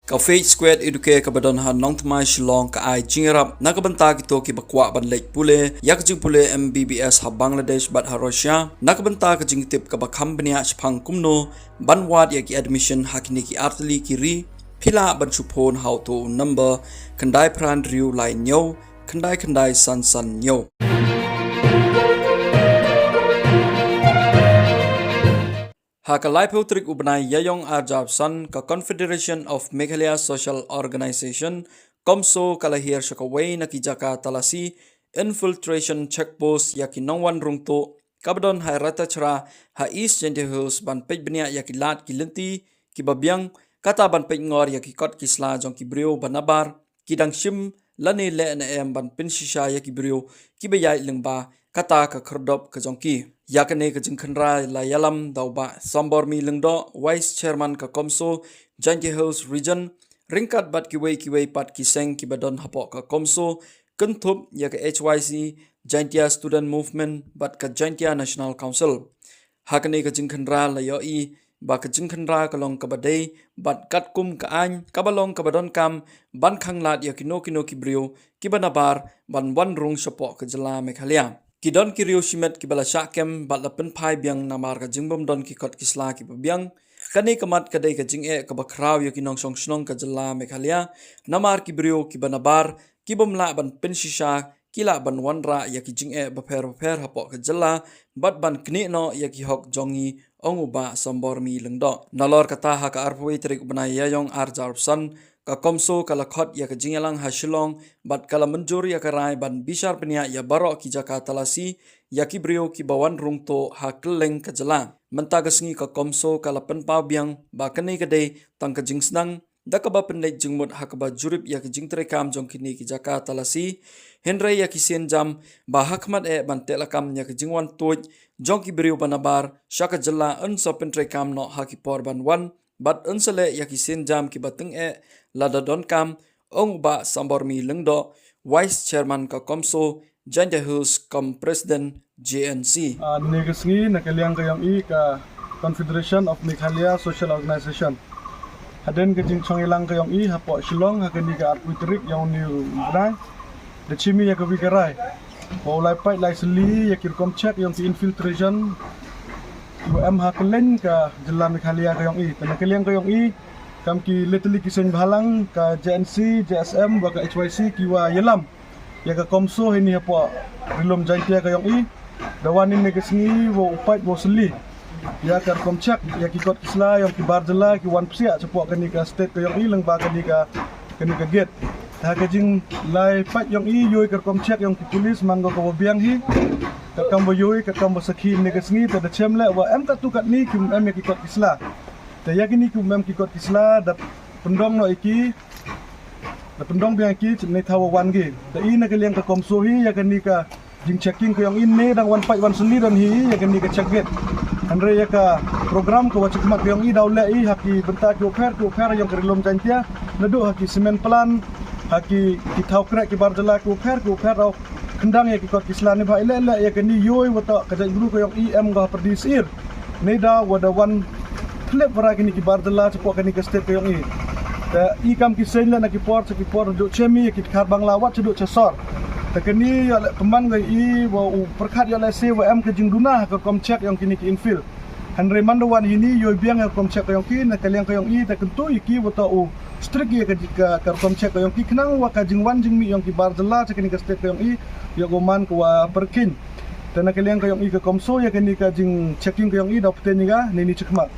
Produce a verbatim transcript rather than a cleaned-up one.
Ka Faith Square Educare kaba don ha Nongthymmai Shillong ka ai jingïarap na ka bynta kito kiba kwah ban leit pule ïa ka jingpule M B B S ha Bangladesh bad ha Russia, na ka bynta ka jingtip kaba kham bniah shaphang kumno ban wad ïa ki admission ha kine ki artylli ki ri. Phi lah ban shu phone ha uto u number khyndai phra hynriew lai hynñiew khyndai khyndai san san hynñiew. Ha ka laiphew tarik u bnai Ïaïong arhajar arphew san, ka Confederation of Meghalaya Social Organization, CoMSO, ka la hiar sha kawei na ki jaka talasi, infiltration check post, ïa ki nongwan rung tuh kaba don ha Raitachhara ha East Jaintia Hills ban peit bniah ïa ki lad ki lynti kiba biang, kata ban peit ngor ïa ki kot ki sla jong ki briew ba nabar ki dang shim lane leh ne em ban pynshisha ïa ki briew kiba ïaid lyngba kata ka khyrdop ka jong ki. Ïa kane ka jingkhynra la ïalam da u Bah Sambormi Lyngdoh, Vice Chairman ka CoMSO Jaintia Hills Region, ryngkat bad kiwei kiwei pat ki seng kiba don hapoh ka CoMSO, kynthup ïa ka H Y C, Jaintia Student Movement bad ka Jaintia National Council. Ha kane ka jingkhynra la ïohi ba ka jingkhynra ka long kaba dei bad katkum ka aiñ kaba long kaba donkam ban khanglad ïa kino kino ki briew kiba nabar ban wan rung shapoh ka jylla Meghalaya. Ki don ki riew shimet kiba la shah kem bad la pynphai biang namar ka jingbym don ki kot ki sla kiba biang. Kane ka mat ka dei ka jingeh kaba khraw ïa ki nongshong shnong ka jylla Meghalaya, namar ki briew kiba nabar kibym lah ban pynshisha ki lah ban wanrah ïa ki jingeh bapher bapher hapoh ka jylla bad ban knieh noh ïa ki hok jong ngi, ong u Bah Sambormi Lyngdoh. Nalor kata, ha ka arphew wei tarik u bnai Ïaïong arhajar arphew san, ka CoMSO ka la khot ïa ka jingïalang ha Shillong bad ka la mynjur ïa ka rai ban bishar bniah ïa baroh ki jaka talasi ïa ki briew kiba wan rung tuh ha kylleng ka jylla. Mynta ka sngi ka CoMSO ka la pynpaw biang ba kane ka dei tang ka jingsdang da kaba pynleit jingmut ha kaba jurip ïa ki jingtreikam jong kine ki jaka talasi, hynrei ïa ki sienjam ba ha khmat eh ban teh lakam ïa ki jingwan tuid jong ki briew ba nabar sha ka jylla yn sa pyntreikam noh ha ki por ban wan bad yn sa leh ïa ki sienjam kiba tyngeh lada donkam, ong u Bah Sambormi Lyngdoh, Vice Chairman ka CoMSO Jaintia Hills cum President J N C. Ah, nine ka sngi na ka liang ka ïong i ka Confederation of Meghalaya Social Organization, hadien ka jingshong ïalang ka ïong i hapoh Shillong ha kane ka arphew tarik ïong une u bnai, da shim i ïa ka wei ka rai ba u lai pait lai sylli ïa ki rukom check ïong ki infiltration kiwa em ha kylleng ka jylla Meghalaya ka ïong i. Te na ka liang ka ïong i, kam ki leh tylli ki seng bhalang, ka J N C, J S M, wa ka H Y C, kiwa ïalam ïa ka CoMSO heini hapoh Ri-lum Jaintia ka ïong i, da wan ine ka sngi wow pait wow sylli ïa ka rukom check ïa ki kot ki sla ïong ki bar jylla ki wan psiah shapoh kane ka state ka ïong i lyngba kane ka, kane ka gate. Te ha ka jinglai pait ïong i, ïoh i ka rukom check ïong ki police man ko kawa biang hi, katkam wa ïoh i, katkam wa sakhi ine ka sngi, te da shem leh wa em katto katne kim em ïa ki kot ki sla. Te ïa kine kim em ki kot ki sla da pyndong noh ïa ki, da pyndong biang ïa ki ne thaw wa wan ki. Te i na ka liang ka CoMSO hi, ïa kane ka jingchecking ka ïong i ne dang wan pait wan sylli don hi ïa kane ka check gate. Hynrei ïa ka program kawa chakhmat ka ïong i daw leh i ha ki bynta kiwa pher kiwa pher ïong ka Ri-lum Jaintia, naduh ha ki cement plant, ha ki, ki thaw kreh ki bar jylla kiwa pher kiwa pher, daw khyndang ïa ki kot ki sla. Neibhah i leh leh ïa kane, ïoh i wa toh ka jaitbru ka ïong i em ko ha pyrdi syier, neidaw wa da wan khyllipmat kine ki bar jylla shapoh kane ka state ka ïong i. Te i kam ki seng leh na ki por sha ki por, duh sha mih ïa ki dkhar Bangla wat sha duh sha sor. Te kane ïoh leh pynban ka i wa u pyrkhat ïoh leh se wa em ka jingduna ha ka rukom check ïong kine ki infil. Hynrei man da wan heini, ïoh i biang ïa ka rukom check ka ïong ki, na ka liang ka ïong i te kyntu ïa ki wa toh u strict ïa ka, ka, ka rukom check ka ïong ki, khnang wa ka jingwan jingmih ïong ki bar jylla sha kane ka state ka ïong i ïoh ko man kawa pyrkhing. Te na ka liang ka ïong i ka CoMSO, ïa kane ka jingchecking ka ïong i daw pynten ïa ka neini chakhmat.